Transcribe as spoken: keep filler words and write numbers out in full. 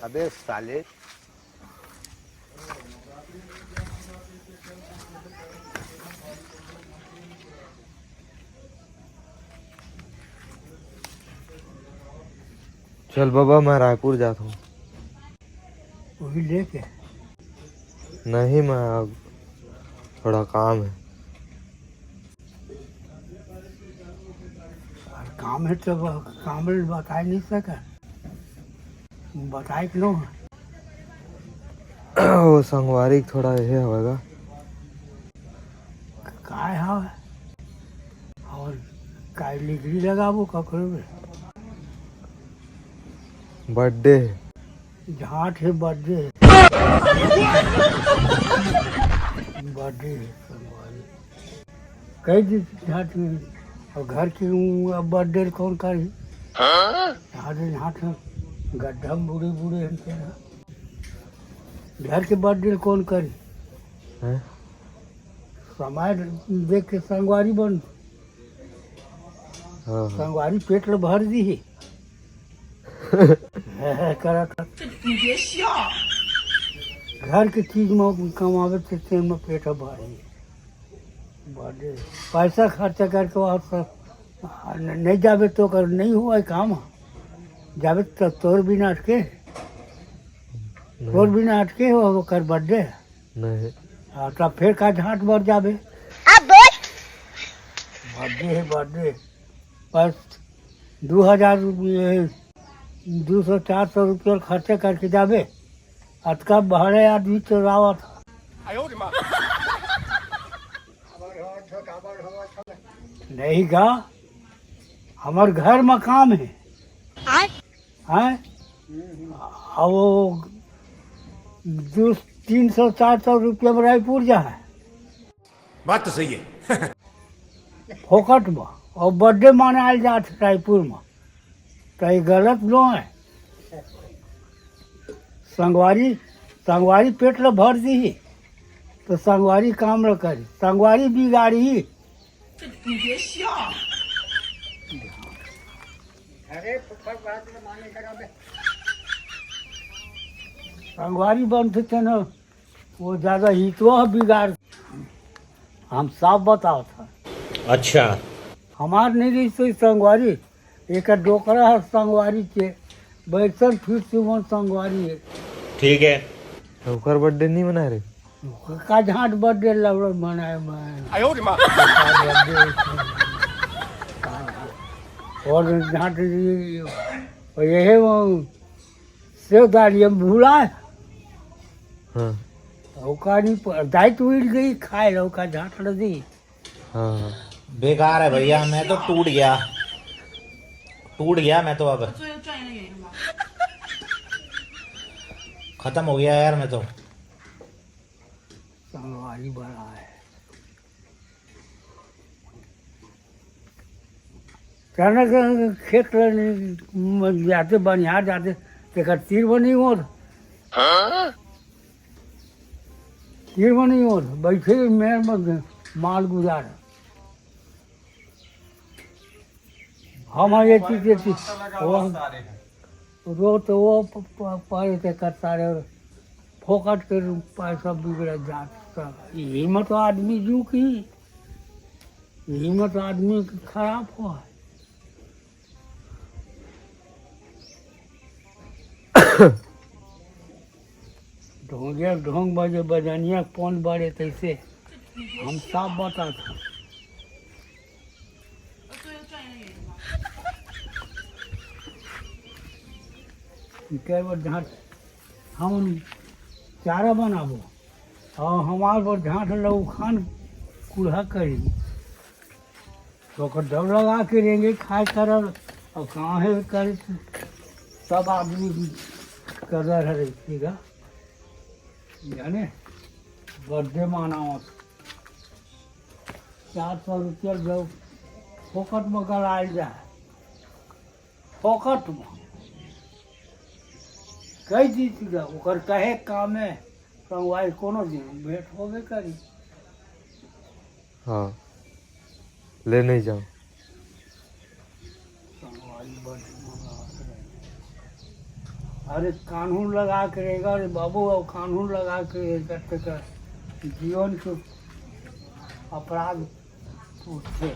अबे साले। चल बाबा, मैं रायपुर जात हूँ। वही लेके। नहीं, मैं अब थोड़ा काम है। और काम है तो ब-, काम में बताए नहीं सका। बताए कि नो? वो संगवारी के थोड़ा ये होगा। काय हवे? और काय डिग्री लगाबो ककरो में? बर्थडे हे। झाट हे बर्थडे हे। बर्थडे हे संगवारी। कह दी झाट में। और घर की ऊ अब बर्थडे कौन करी? झाट झाट में गड्ढा में बूड़े बूड़े हम तेरा। घर के बर्थडे कौन करी? हैं? समय देख के संगवारी बन। हाँ, हाँ। संगवारी पेट ल भर दी। करत। घर के चीज में कमावे ते तेन में पेट भर ही। बर्थडे। पैसा खर्चा करके और सब, आ, न-, नहीं जाबे तो कर, नहीं हुआ है काम। जाबे तो तोर बिना अटके। नहीं। तोर बिना अटके हो, ओकर बर्थडे। नहीं। हाँ, तब फिर का झाट भर जाबे? अब बोल। बर्थडे है, बर्थडे। बस दो हजार रुपये, दो सौ चार सौ रुपये खर्चा करके जाबे। अतका बड़े आदमी तो रावत। नहीं गा, हमर घर में काम है। आय? हैं? आ वो दो, तीन सौ, चार सौ रुपया में रायपुर जा है। बात तो सही है। फोकट में। और बर्थडे मनायल जात है रायपुर में। तो ये गलत नो है। संगवारी, संगवारी पेट ल भर दी, तो संगवारी काम ल करी, संगवारी बिगाड़ी। संगवारी बनते थे ना, वो ज्यादा हितवा बिगाड़। हम साफ बताओ था। अच्छा। हमार नहीं रही सोई संगवारी, एक डोकरा है संगवारी के, बैसन फिर सुमन संगवारी है। ठीक है। तो ओकर बर्थडे नहीं मनाए रहे? का झाट बर्थडे लवड़ मनाए मैं। आयो रे माँ। और झाट ये, और ये वो सेवदानी हम भुलाए। हाँ। ओका नहीं प-, दाई तो उड़ गई खाए ला, ओका झाट ल दी। हाँ, हाँ। बेकार है भैया, मैं तो टूट गया, टूट गया मैं तो। अब खत्म हो गया यार मैं तो। संगवारी बड़ा है। चना के खेत ल म-, जाते बनिहार जाते, तेकर तीर बनी ओर। तीर बनी ओर, बैठे मेर में माल गुजार। हम ये चीज, ये चीज, वो, वो तो वो प-, प-, पाए ते करता रहे, फोकट के पैसा बिगड़ जाता। यही मत आदमी जू की। इही में तो आदमी खराब हो है। ढोंगिया ढोंग बजे बजनिया कौन बड़े तैसे हम साफ बता था। इनके वो झाट हम चारा बनाबो और हमार बर झाट लऊ खान कुल्हा करी। तो ओकर डर लगा के रेंगे खाए करब, अब कहाँ है करे, सब आदमी कदर है रहती का, जाने बर्थडे मनावत। चार सौ रुपया जो फोकट में गलाल जा, फोकट में कई चीज का ओकर कहे काम है, संगवारी कोनो दिन भेंट होबे करी। हाँ, ले नहीं जाओ। संगवारी बड़ मंगावत रहे। अरे कानून लगा के रहेगा, अरे बाबू, अब कानून लगा के रहेगा, तेकर जीवन के अपराध उठथे।